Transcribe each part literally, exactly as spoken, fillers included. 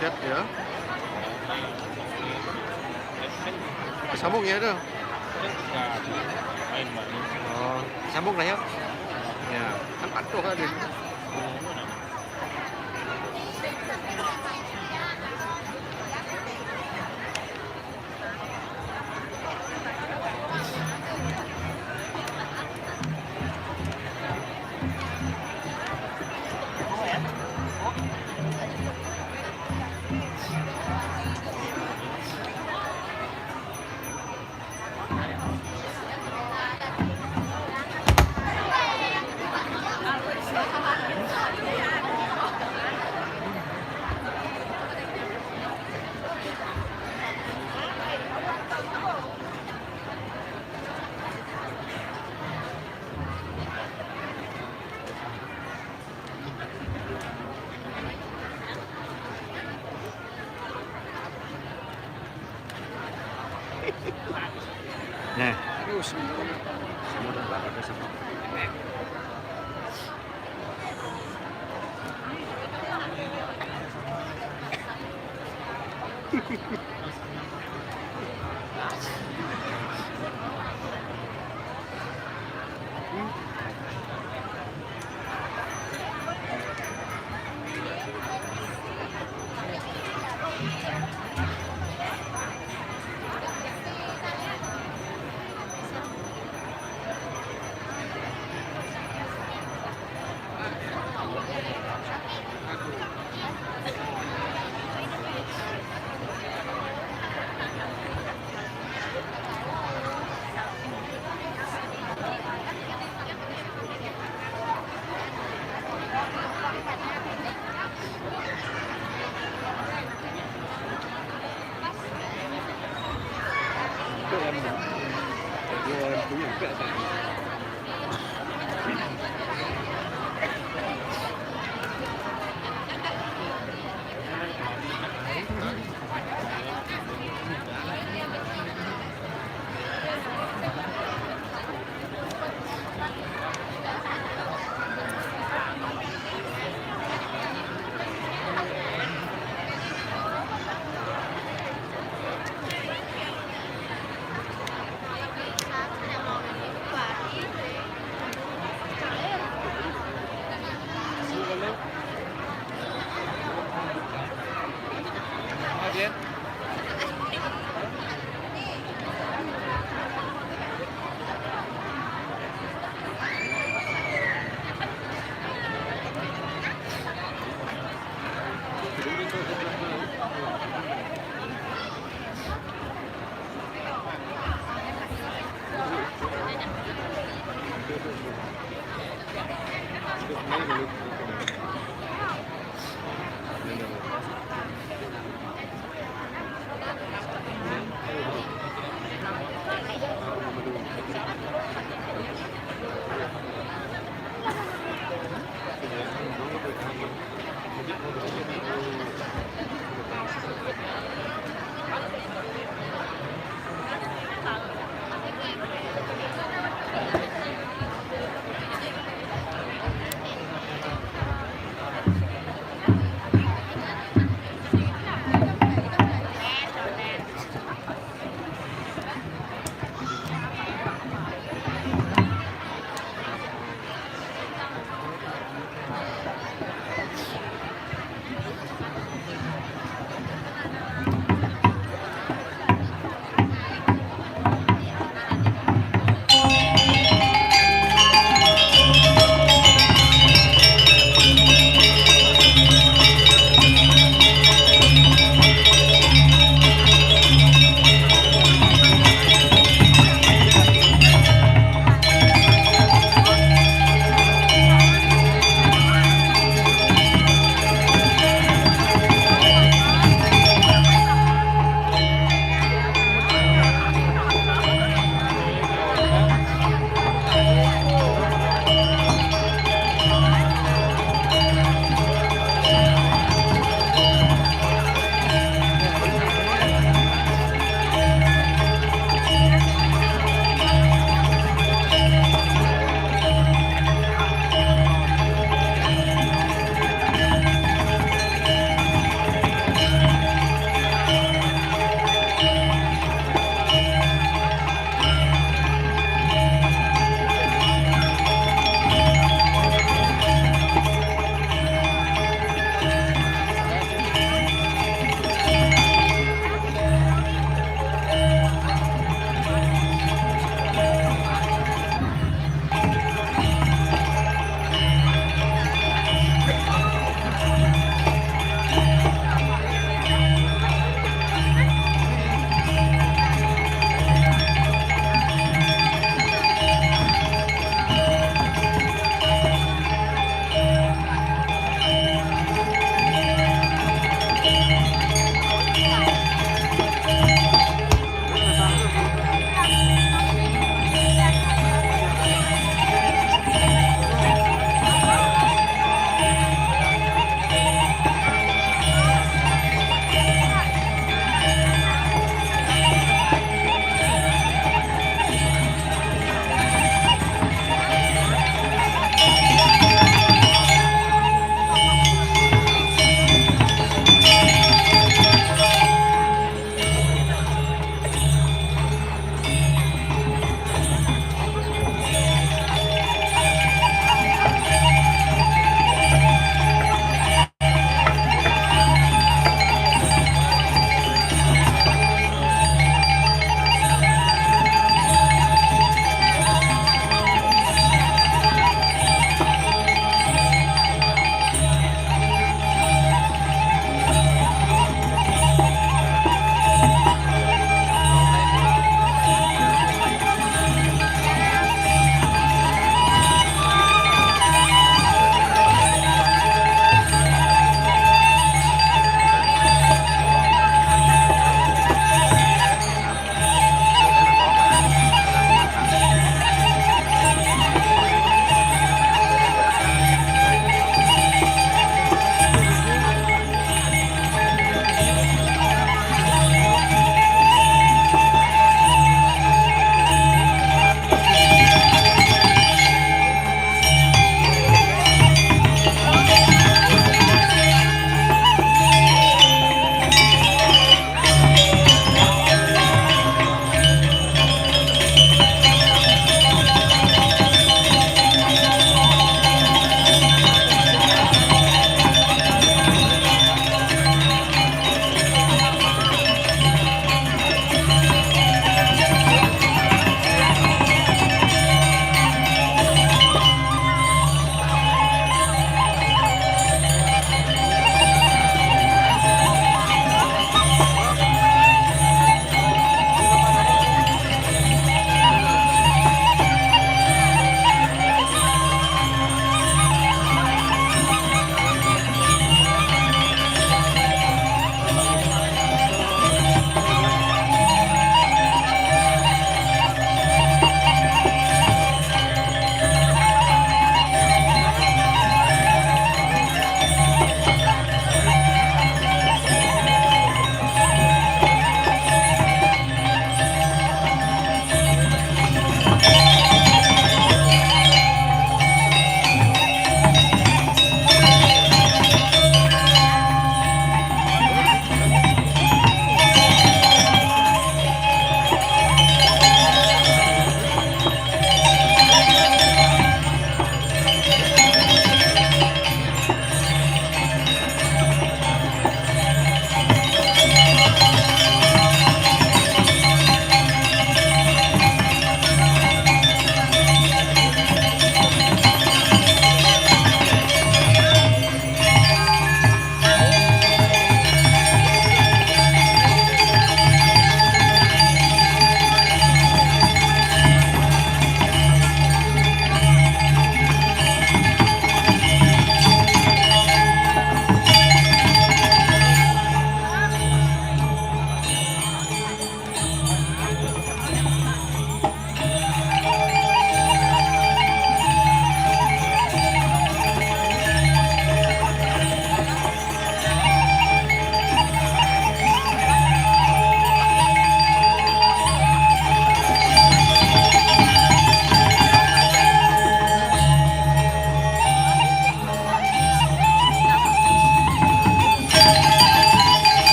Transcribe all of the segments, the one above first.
Chat ya. Sambung ya tu. Oh, sambung lah ya. Ya, kan patuh kan dia. Nah, terus semua dah ada sama.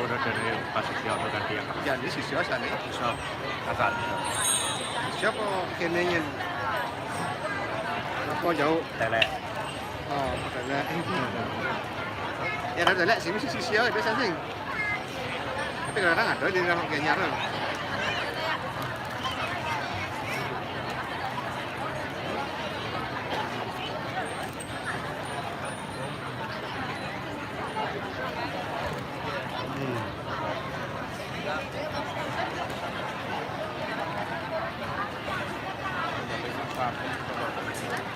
Udah dari pas sisio udah ganti ya. Jadi sisio sana. Sisio. Asal. Sisio apa kene nyen? Apa jauh? Telek. Oh, telek. Ya, ada telek sini sisio itu sing. Tapi kadang ada di dalam kene. Hmm.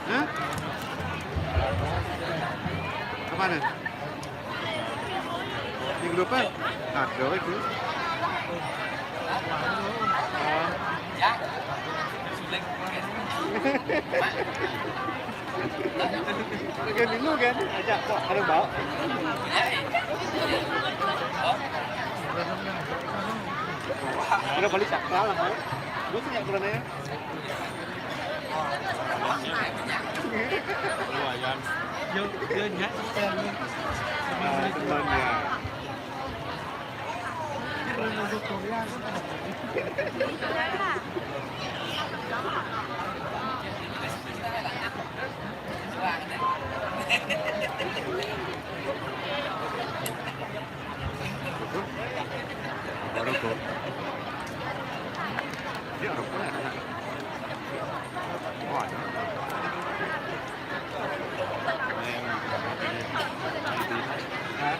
Hah? Kemana? Minggu depan? Ada itu. Oh. Kan bingung kan? Ajak kok, kalau bawa. Udah balik sakral lah, kan? Gue punya kurangnya. Lumayan. Yo, yo, ya. Nah, temannya. Baru kok. Dia orang mana? Oh, ada. Hah?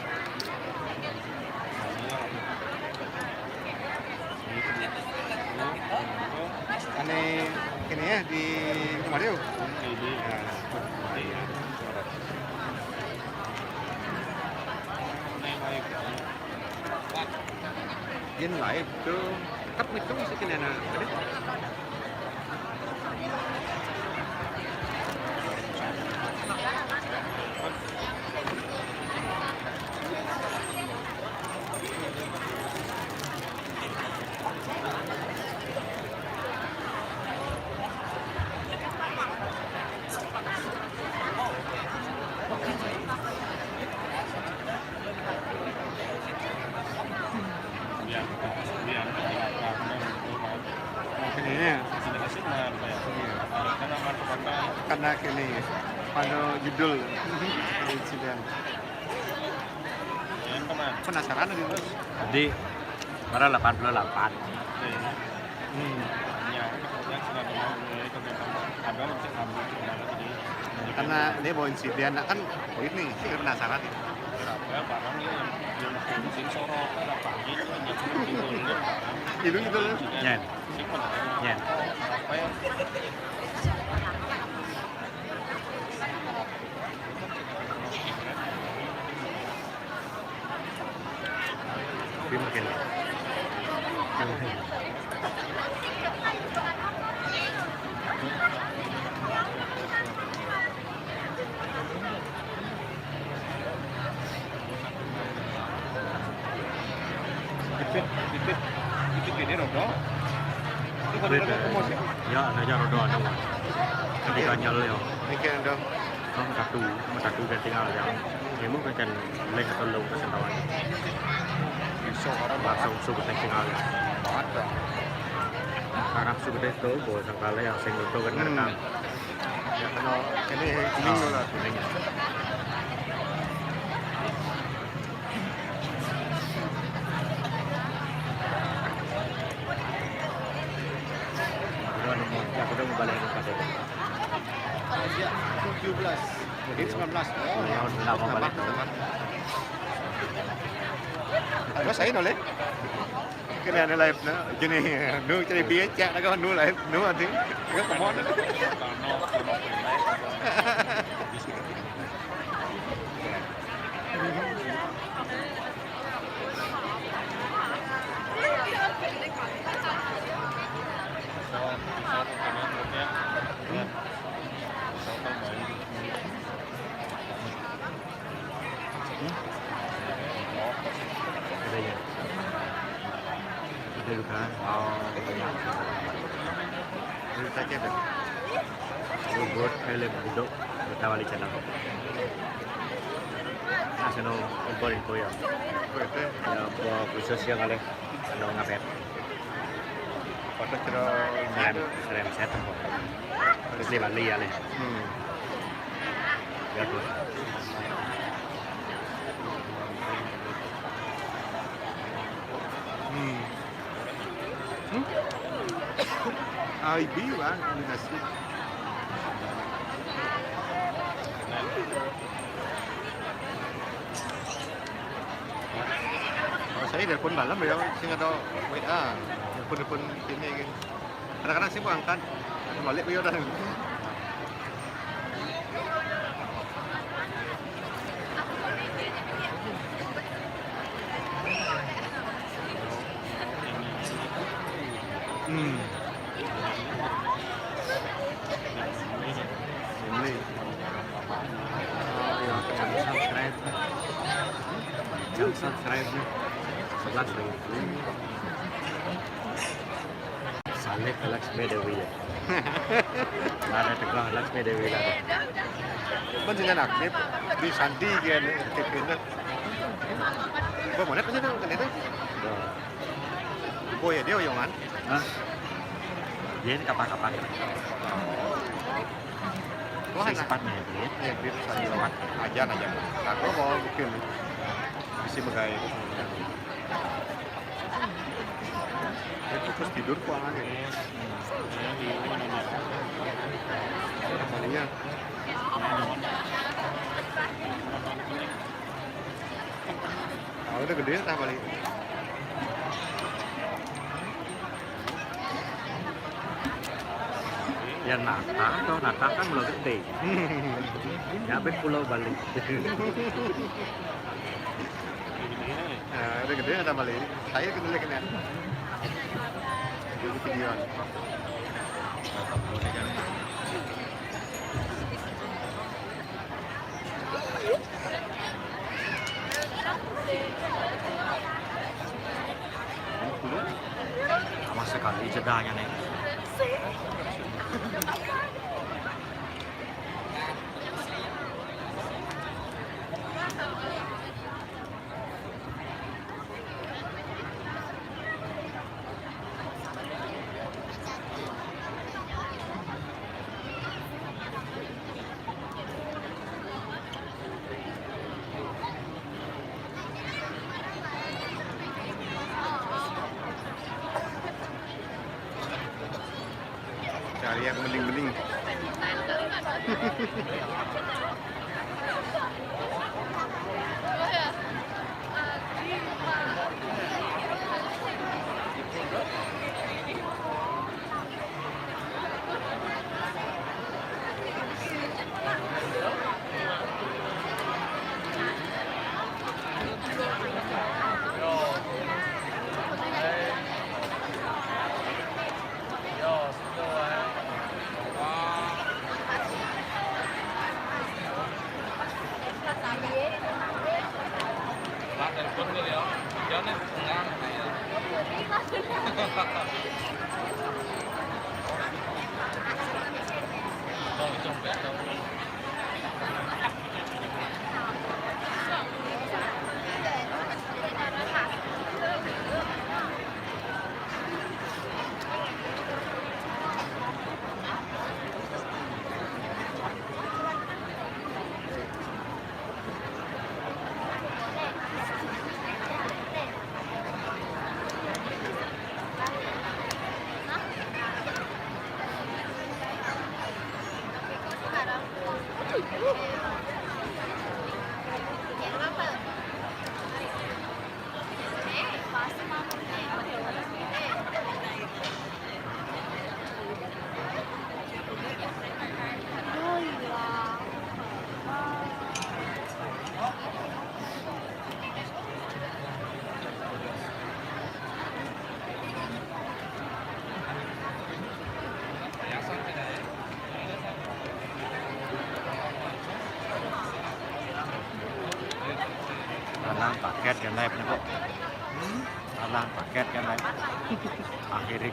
Ane kene ya di Mario. Ya. Yen live tuh tetap ngitung sih kene anak. Ini ya. Karena kene, pada judul insiden. Penasaran lagi, Bos. Jadi, para delapan puluh delapan. Hmm. Karena ini bawa insiden, nah, kan poin nih, sih penasaran. Itu gitu loh. Ya. Ya. Oke, makin. Pipit, pipit, pipit ini rodo. Itu kan rodo promosi. Ya, ada aja rodo ada. Ketika nyel ya. Mikir dong. Kan satu, cuma satu kan tinggal ya. Ilmu kan kan lek atau lo kesentawan. Iso orang bahasa usul kita tinggal ya. Ada. Karena sudah itu, bahwa sangkala yang sing itu kan rekam. Ya, kalau ini kuning dulu lah. Kuning. Udah, udah, udah mau balik ke P T K. Tujuh belas. Jadi sembilan belas. Oh, ya, udah mau balik. Terus saya noleh. Kena ada live na. Gini, nu cari biaya cak nak nu live, nu ada. Kau kemana? Ada ya? Ada juga. Oh, iya. Ini saja dah. Robot film budok, kita wali channel. Seno impor-impor ya. Impor itu. Ya, buat khusus ya kali. Anu ngapet. Foto cero ngerem, ngerem set apa? Terus di Bali ya, Le. Hmm. Ya, tuh. Hmm. Hmm? Aibi, Bang, di nasi. Oh, saya telepon malam ya, sing ada W A. Telepon-telepon sini gitu. Kadang-kadang sih angkat. Balik ya udah. Hmm. Ini. Oh, ya, jangan subscribe. Jangan subscribe nih. Sebelas ribu. Salib Laksmi Dewi ya. Ada tekan Laksmi Dewi lah. Kan jenengan aktif di Sandi kan T V-nya. Apa mana kan itu kan itu? Ya. Oh ya, dia oyoman. Hah? Dia ini kapan-kapan. Wah, si enak. Sepatnya ya, dia. Ya, dia bisa di rumah. Aja, aja. Aku mau bikin. Bisa begai. Dia fokus tidur kok, anaknya. Kembalinya. Oh, udah gede, tak balik. Ya, Natal, toh, Natal kan belum gede. Ya, bet pulau Bali. Nah, udah gede, tak balik. Saya kenal kenal. Jadi video. Lama sekali jedanya nih. Cari yang mending-mending. Alah, paket kan live nih kok. Alah, paket kan live. Akhirnya